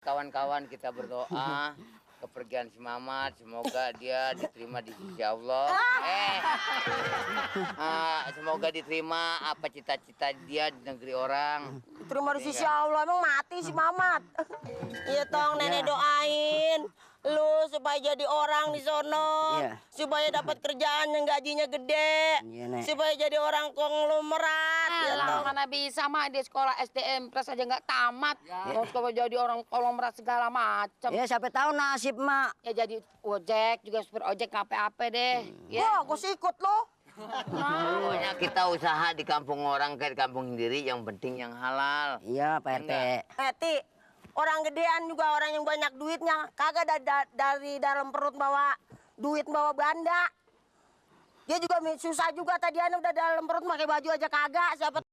Kawan-kawan kita berdoa kepergian si Mamat, semoga dia diterima di sisi Allah. Semoga diterima apa cita-cita dia di negeri orang. Terima di sisi Allah, emang mati si Mamat. Iya tong, nenek doain lu supaya jadi orang di sono, supaya dapat kerjaan yang gajinya gede, supaya jadi orang konglomerat. Ya tong, mana bisa mah di sekolah SDM plus aja nggak tamat. Mau sekolah jadi orang konglomerat segala macam. Ya siapa tahu nasib mak. Ya jadi ojek juga supir ojek apa-apa deh. wah gue sih ikut lo. Pokoknya kita usaha di kampung orang kayak di kampung sendiri, yang penting yang halal. Iya Pak RT. Ti, orang gedean juga orang yang banyak duitnya, kagak dari dalam perut bawa duit bawa banda. Dia juga susah juga tadinya udah dalam perut pakai baju aja kagak. Siapa